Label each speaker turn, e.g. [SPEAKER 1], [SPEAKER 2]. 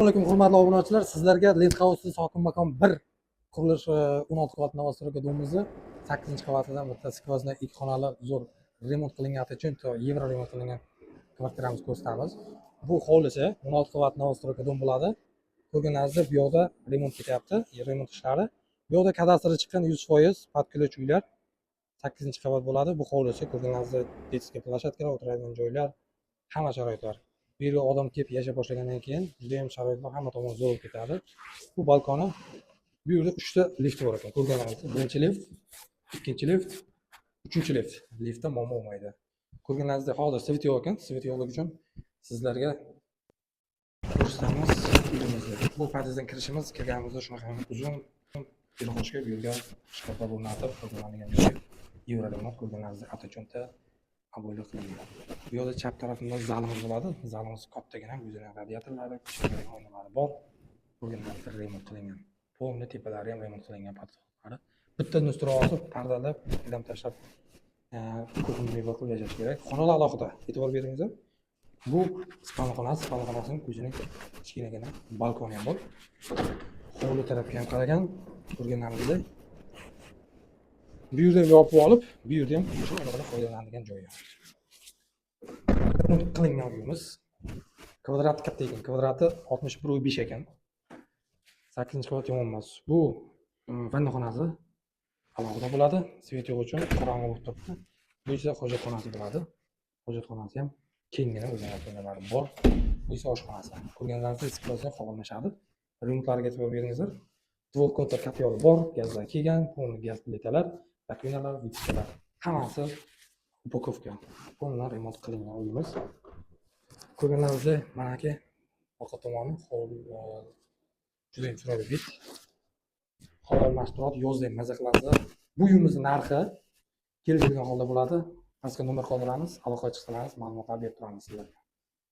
[SPEAKER 1] Alaykum, hurmatli obunachilar. Sizlarga Lend House Sokin makon 1 qurilish, 16 qavatli новостройка дом imizni 8 qavatidan bitta сквозной ikki xonali, zo'r remont qilingan, atachunto yevro remont qilingan kvartiramizni ko'rsatamiz. Bu hovlisi 16 qavat новостройка дом bo'ladi. Ko'rganlaringizdek, bu yoqda remont ketyapti, remont ishlari. Bu yoqda kadastri chiqqan, 100% под ключ uylar. 8 qavat bo'ladi. Bu hovlisi, ko'rganlaringizdek, детский площадка lar, o'tiradigan joylar, hamma sharoitlar. Bu yerga odam kelib yashay boshlagandan keyin judayam sharoitlar hamma tomon zo'r bo'lib ketadi. Bu balkoni. Bu yerda uchta lift bor ekan, ko'rganlaringizdek. Birinchi lift, ikkinchi lift, uchinchi lift. Liftda muammo bo'lmaydi. Ko'rganlaringizdek, hozir свет yo'q ekan. Свет yo'qligi uchun sizlarga ko'rsatamiz uyimizni. Bu podyezddan kirishimiz, kirganimizda shunaqa uzun переход ga, bu yerga shkaflar o'rnatib foydalanadigan joyi, yevro remont, ko'rganlaringizdek, atachunta обой lar qilingan. Bu yoqda chap tarafida zalimiz bo'ladi. Zalimiz kattagina, o'zini radiatorlari, kichkina oynalari bor. Ko'rganlaringizdek, remont qilingan. Полный tepalari ham remont qilingan, потолок lari. Bitta ustini osib, pardalab, gilam tashlab, кухонный mebel qilib yashash kerak. Xonalar alohida. E'tibor beringizlar. Bu спальня xonasi, спальня xonasining o'zining kichkinagina balkoni ham bor. Hovli tarafga ham qaragan, ko'rganlaringizdek. Bu yerda yopib olib, bu yerda ham o'sha alohida foydalanadigan joyi. Remont qilingan uyimiz. Kvadrati katta ekan. Kvadrati 61,5 ekan. 8 qavat yomon emas. Bu vanna xonasi alohida bo'ladi. Свет yo'q uchun qorong'i bo'lib turibdi. Bu esa hojatxonasi bo'ladi. Hojatxonasi ham kenggina, o'zini oynalari bor. Bu esa oshxonasi. Ko'rganlaringizdek, сквозной havo almashadi. Remontlariga e'tibor beringizlar. Двухконтур котёл bor, gazlar kelgan, полный gaz plitalar, раковина lar, вытяжка lar. Hammasi упаковка. Полный remont qilingan uyimiz. Ko'rganlaringizdek, manaki orqa tomoni judayam chiroyli вид. Havo almashtiradi, yozda ham maza qilasiz. Bu uyimizni narxi kelishilgan holda bo'ladi. Pastga nomer qoldiramiz, aloqaga chiqsalaringiz, ma'lumotlar berib turamiz sizlarga.